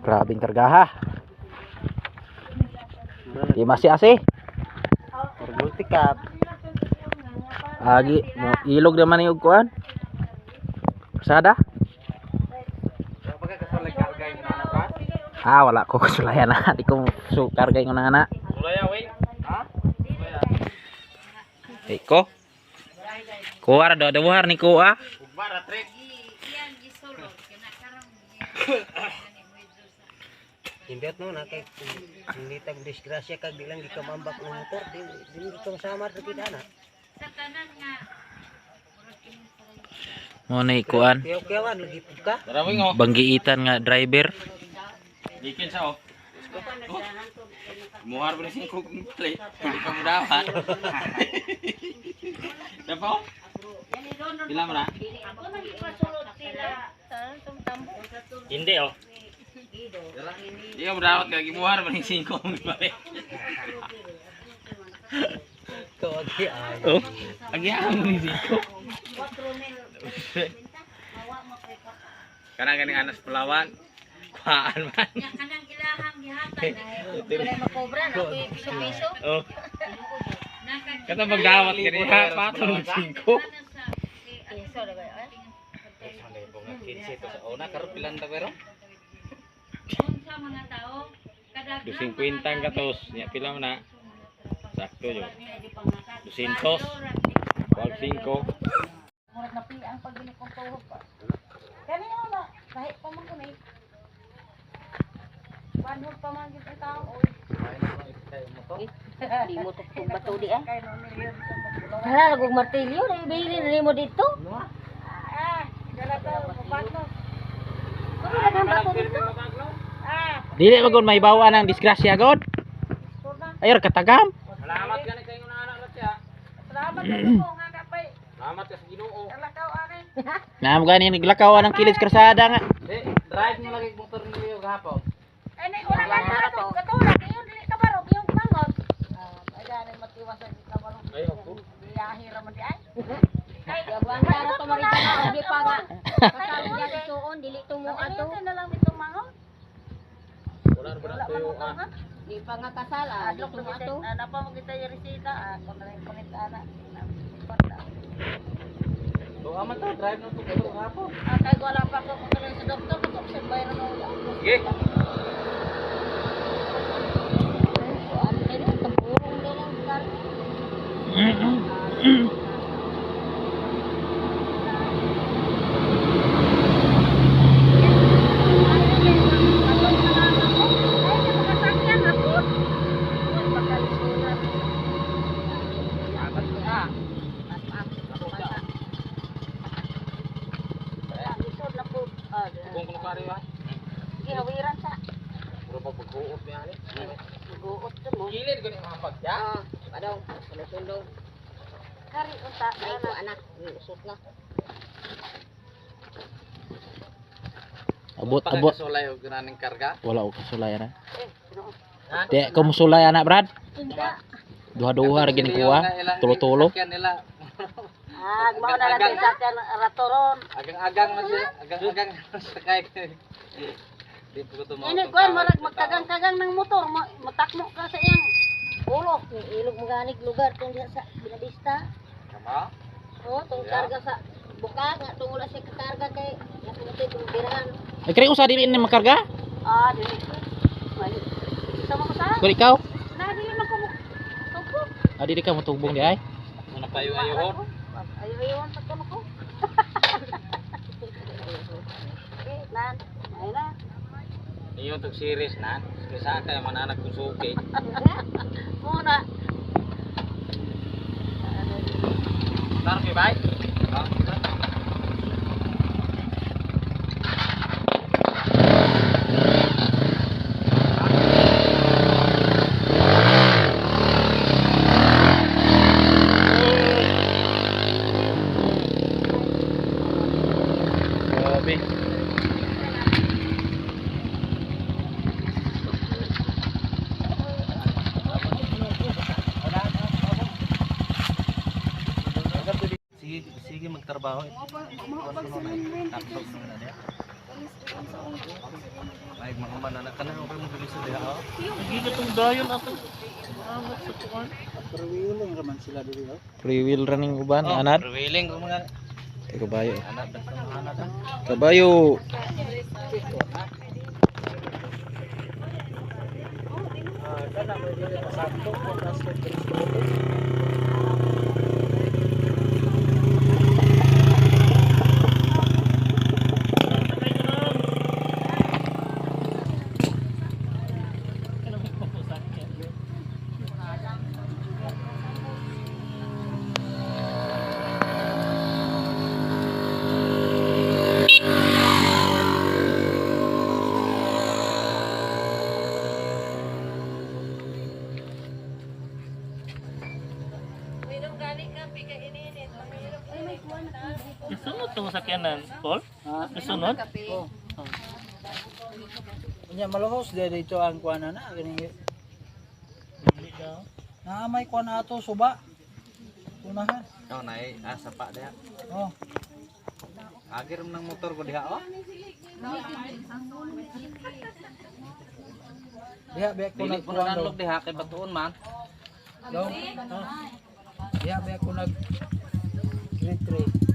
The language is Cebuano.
Grabing kargaha. Di masi-asi. Multi-cab. Agi, mo ilog naman yung kuan. Sada? Ah, wala ko kasulayan na. Di ko su karga yung anak. Sulaya, wait. Ha? Eh, ko. Kuha ra do duhar ni kuha. Ugbara, trek. Hindi at no, na kay hindi tag disgrasya kag di lang gikamambak ng motor, di di itong samar sa kita na. Mo ni kuan. Kiyaw-kiyawan lagi pud ka. Tara, wing, oh. Banggiitan nga driver. Likin sa, oh. Muhar pa na siyang kukong play. Hindi ka mo dapat. Dapat, oh. Pila mo na? Hindi, oh. Hindi ka mo dapat kaya gimuhar pa ng singkong play. Kawagi ay. Oh, agihan mo ni singkong. Kana ganing anas Palawan. Kuhaan man. Kanang ilahang gihatag na makobra na ako yung piso-piso. Oh. Kata magdawat kaniya, patong ng singko. Piso na ba yun? Dusing kwintang katos, nya pila mo na. Sakto yo. Dusintos. Wag singko. Murag na ang pagbili kong tuhog pa. Kani wala, kahit pa man kuno eh. Panhog pa man gyud ang tao. Di mo tuktog bato di ah. Hala, lagog martilyo, naibili na nimo dito. Ah, dala to, mapatno. Kuno daghang bato dito. Ah, Dili magon may bawa ng disgrasya god. Ayor katagam. Salamat gani kay nga anak siya. Salamat ko nga kapay. Salamat ka sa Ginoo. Kalakaw ani. Naam gani naglakaw ang kilid sa krasada nga. Di, drive na lagi motor niyo gahapon. Ay, wala ka na to. Katulad iyon dili ka barog, iyong mangot. Ah, ay gani matiwas ang kabaro. Ay, ako. Biyahe ra man di ay. Gagawin na to marita di pa nga. Kasama niya isuon, dili tumo ato. Ano na lang itong mangot? Wala ra ba na tuyo ah. Di pa nga kasal ah, di Adlok tumo na ato. kita, napa mo kita yung resita, ah, kung na rin kulit ana. Do aman to, drive na to kayo gahapon. Ah, kay wala pa ko kung sa doktor, katok sa bayro no. Sige. Kuan kayo, tampurong na lang kar. Ay, makasakyan ako. Uy, pagkalisuran. Lisod na po. Ah, Kung kuno kari ba? gihawiran sa. Puro pa paghuot niya ani. Guot to mo. Gilid gani mga pagya. Ah, padong, sundong. Kari unta Ay ko ana. anak, usot na. Abot abot. Sulay og gananing karga. Wala ko kasulay ana. Eh, Ginoo. Di ko musulay ana, Brad. Tinda. Duha-duha ra gini kuha. Tulo-tulo. Nila. Ah, mao na lang sa sakyan ratoron. Agang-agang man siya, agang-agang sakay. Di po ko tumaw. Ini kuan marag magkagang-kagang ng motor, matakmo ka sa iyang ulo. Ilog mo ganig lugar tong diha sa Binavista. Kama? Oh, tong karga sa buka nga tong wala siya kakarga kay napunta itong birahan. Ay kare usa dili ni makarga. Ah, dili. Mali. Sa mo sa? Kung ikaw, Na dili man ko mo. Tupo. ah, dili ka motugbong di ay. Muna payo ayo Ayo ayo sa kuno ko. Eh, nan. Ay na. Iyo tog series na. Kaysa kay man anak kong suki. Muna. Tar mi bay. Ha? Grabe. Sige, sige magtrabaho. Ay, mga manana ka na. Okay mo bilis sa diha. Oh. Revealing raman sila dili oh. Free wheel running uban, anad. Revealing ko mga Kay kabayo. anak basta mga anak. Ah. Kabayo. Ah, kana mo dili sakto kung nasa Kristo. Isunod tong sakyanan, Paul? Isunod? Oh. Unya maluhos di dito ang kuan na ganing. Na may kuan ato suba. Unahan. Oh, naay asa pa diha. Oh. Agir ng motor ko diha oh. Diha biya ko Dili ko nagkuan nanlog diha kay batuon man. Dong. Oh. Diha biya ko nag grade 3.